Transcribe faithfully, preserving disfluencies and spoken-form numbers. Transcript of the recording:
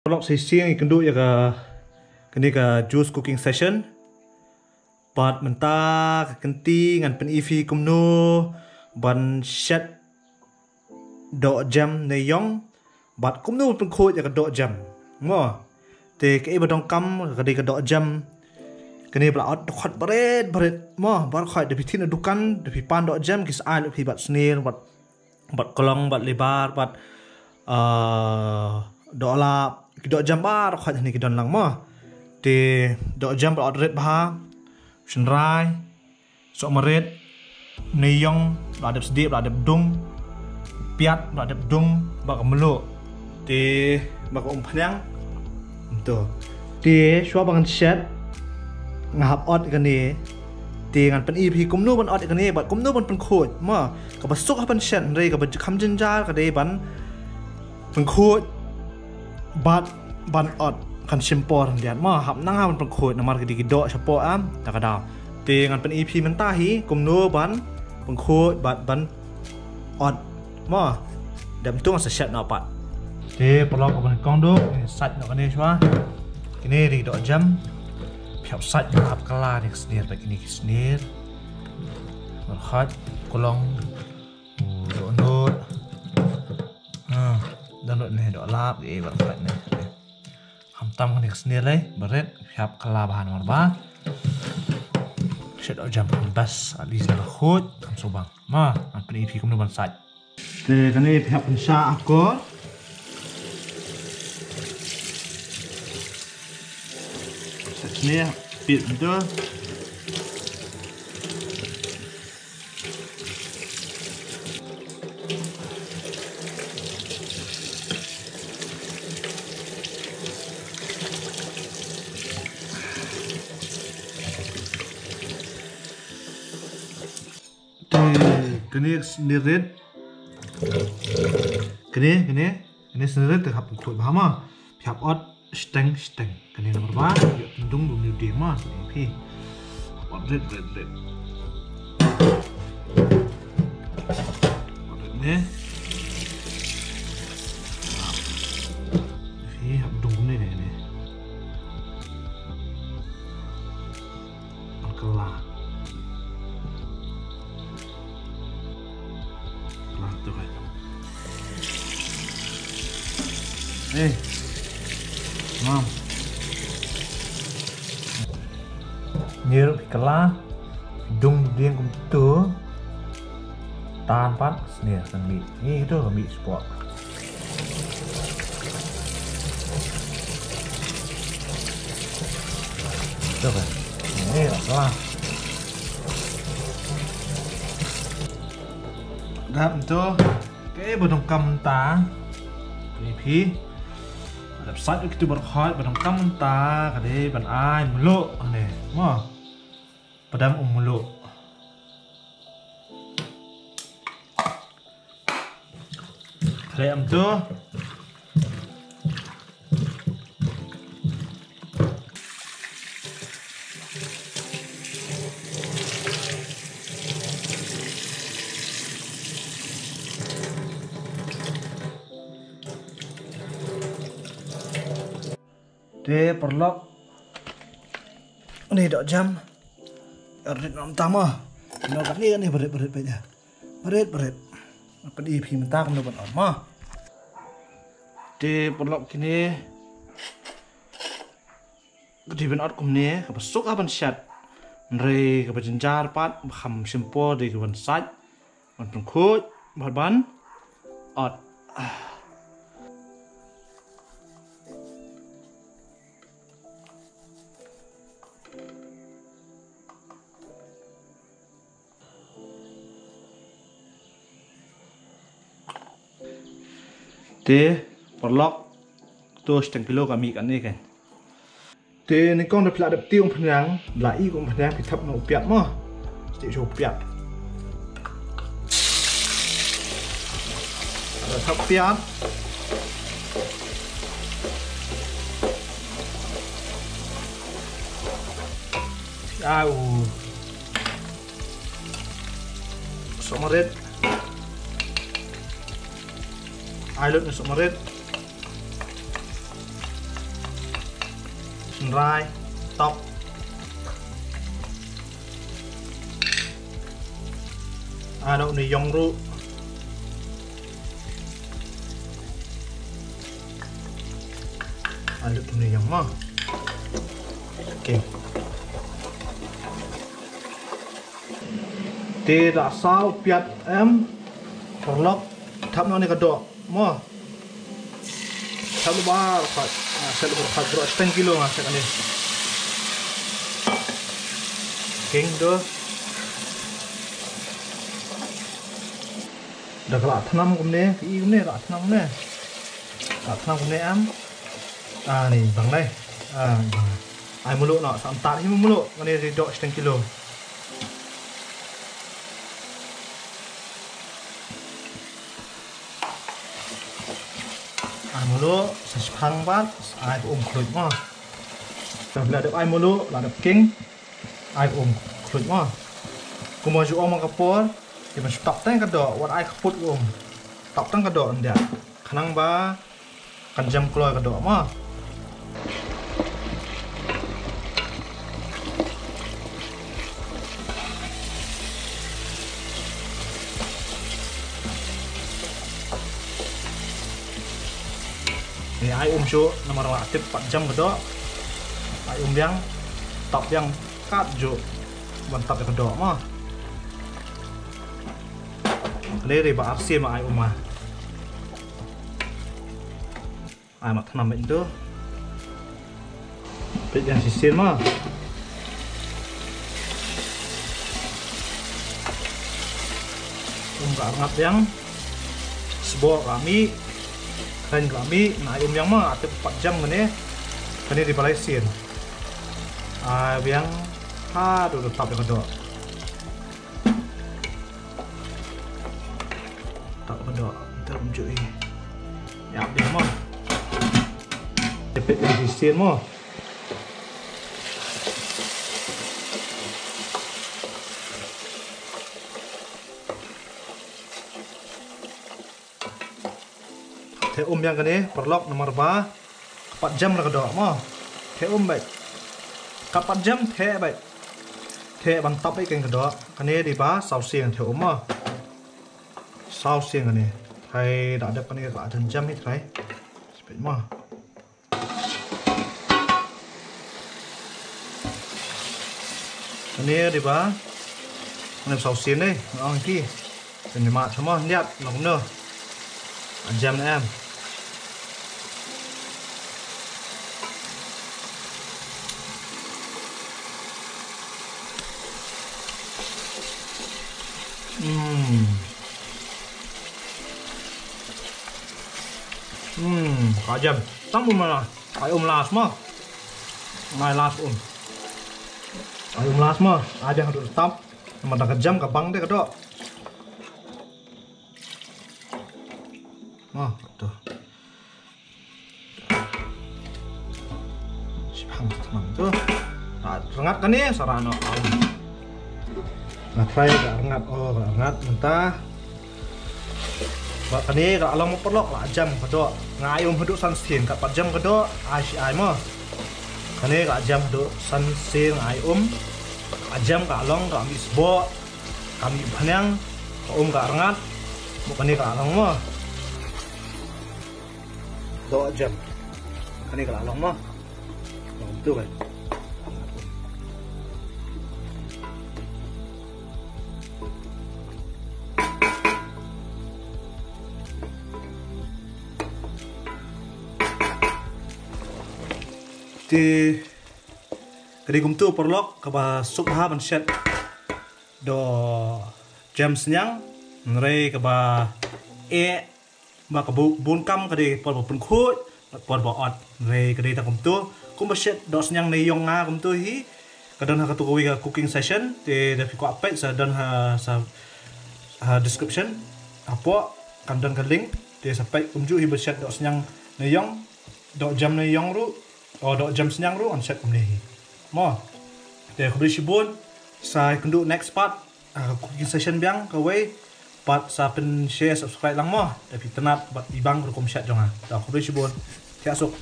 Paralok, shisien ngi kynduh ïa ka, kane ka juice cooking session. Bad mynta ka kynti ngan pyni phi kumno ban shet doh jem ne ïong. Bad kumno ban pynkhuid ïa ka doh jem. Mo. Te kaei ba donkam ka dei ka doh jem. Kane ba la ot dkhot barit barit. Mo, baroh khoit da phi thied na dukan, da phi pan doh jem ki sa ai lut phi bad snier, bad bad klong, bad libar, bad, ah, doh lap, ki doh jem baroh khoit hangne ki don lang mo. Te doh jem ba la ot rit bha, shynrai, soh marit, ne ïong, ba la dep sdieh, ba la dep dung, piat, ba la dep dung, bad ka mluh. Te bad ka umphniang. To. Te shuwa ba ngan shet, nga hap ot kane. Te ngan pyni phi kumno ban ot kane bad kumno ban pynkhuid. Mo, kaba suk hap ban shet, hynrei kaba kham jynjar ka dei ban pynkhuid bad ban ot, kan shim por hynrei. Mo, hap nang ha ban pynkhuid namar ka dei ki doh shapoh, em, ta ka daw. Te ngan pyni phi mynta hi kumno ban pynkhuid bad ban ot. Mo, dep tu ngan sa shet noh pat. Te paralok, kaba nyngkong duh ngi sait noh kane shuwa. Kine dei doh jem. Phi hap sait, hap kylla ne ka snier, bad kine ki snier. Baroh khoit, klong. U, dohnud. Ah, dohnud ne, doh lap, eh, baroh khoit ne. Khamtam kane ka snier lei, barit, phi hap kylla bha namar ba shet doh jem best, at least la khuid, kam sngewbang. Mo, ngan pyni phi kumno ban sait. Te kane phi hap pynshah akor. Sait snier, pit betul. Te kane ka snier rit. Kane, kane, kane snier rit te hap pynkhuid bha mo. Phi hap ot shiteng shiteng. Kane namar ba ïoh tyndung dum ïoh dieng mo. Kane phi hap ot rit rit rit. Ot rit ne. Phi hap dung ne ne ne. Kylla. Kylla tu kan. Eh. Mam. Ngi ruh phi kylla. Dung dieng kumtu. Tan pat snier kan mih. Ni tu kan mih spot. Tu kan. Ni lah. Dap tu. Kaei ba donkam mynta. Ni phi. Dap sait kitu baroh khoit ba donkam mynta ka dei ban ai mluh ne. Mo. Padang um mluh. Khlem tu. Te paralok. Ni doh jem. Rit nam tama. Ni kane kane barit barit baja. Barit barit. Apa di phi mynta kumno ban ot mo. Te paralok kine. Ka dei ban ot kumne, kaba suk ha ban shet. Hynrei kaba jynjar pat, ba kham shim por dei ka ban sait. Ban pynkhuid, bad ban ot. Te paralok, to shiteng kilo ka mih kane kan. Te nyngkong da phi la dep tiew umphniang, la i umphniang phi thap noh u piat mo. Stieh shuh u piat. Da thap piat. Au. Sohmarit. Ai lut ne sohmarit. Rai, top. Ano ni yong ru. Ano ni yong ma. Okay. Te da saw piat em. Paralok. Thap no ni ka dok. Mo. Thap lo ba khat. Ah, thap lo ba khat. Bro, seteng kilo nga set ni. King do. Da ka la thnam kumne, ka i kumne, la thnam kumne. La thnam kumne am. Ah, ni bang nai. Ah, bang. Ai mulu no, sam tat hi mulu. Ngani ri dok seteng kilo. Ai mulu, sa shipang bat, ai ko um khluit mo. Sa la dep ai mulu, la dep king, ai ko um khluit mo. Kumba ju ong ka por, ki ban stop tang ka dok, wat ai ka put ko um. Stop tang ka dok ndia. Khnang ba kan jam kloi ka dok mo. Ni ai um shu namar wa tip pat jam ka dok. Ai um biang, tap biang kat ju ban tap ka dok mo. Kane ri ba arsi ma ai um ma. Ai mat thnam bad tu. Peit biang shisien ma. Um ka rngat biang. Sboh ka mih. Kren ka mih. Na ai um biang ma. Ate pat jam kane. Kane di balai sien. Ai biang. Ha, tu tu tap biang ka dok. Tap ka dok, tap ka dok. Ya, biang mo. Tepet lagi sien mo. Te um biang kane, paralok namar ba. Ka pat jam la ka dok mo. Te um bad. Ka pat jam te bad. Te ban tap bad kane ka dok. Kane di ba saw sien te um mo. Saw sien kane. Hai da dep kane ka jam hi trai. Spet mo. Kane di ba. Kane saw sien dei. Ong ki. Kane ma chamo ndiat long no. Jam em. Hmm. Hmm, ka jam. Tang bun mana. Ai um las ma. Nai las um. Ai um las ma. Ai biang haduh tap. Namar da ka jam ka bang de ka dok. Ma, tu. Shipang thnam tu. Rngat kane sa rano. Nga try ka rngat, oh ka rngat mynta. Ba kane ka long paralok la jam ka dok. Nga ai um haduh san sien, ka pat jam ka dok, ai shi ai mo. Kane ka jam haduh san sien nga ai um. Ka jam ka long ka mih sboh, ka mih phaniang, ka um ka rngat. Mo kane ka long mo. Dok jam. Kane ka long mo. Long tu kan. Te ka dei kumtu paralok kaba suk bha ban shet dok jam sniang. Hynrei kaba eh ba ka bu-, bun kam ka dei por ba pynkhuid bad por ba ot. Hynrei ka dei tang kumtu. Kumba shet dok sniang ne ïong nga kumtu hi. Ka don ha katu kawei ka cooking session. Te da phi kwah peit sa don ha sa, ha description. Hapoh kan don ka link. Te sa peit kumjuh hi ba shet dok sniang ne ïong. Dok jam ne ïong ruh. O dok jam sniang ruh ngan shet kumne hi. Mo. Te khublei shibun. Sa ïakynduh next part. Ah, cooking session biang kawei. Pat sa pynshare subscribe lang mo. Te phi tynnat bad ibang rukom shet jong nga. Te khublei shibun. Thiah suk.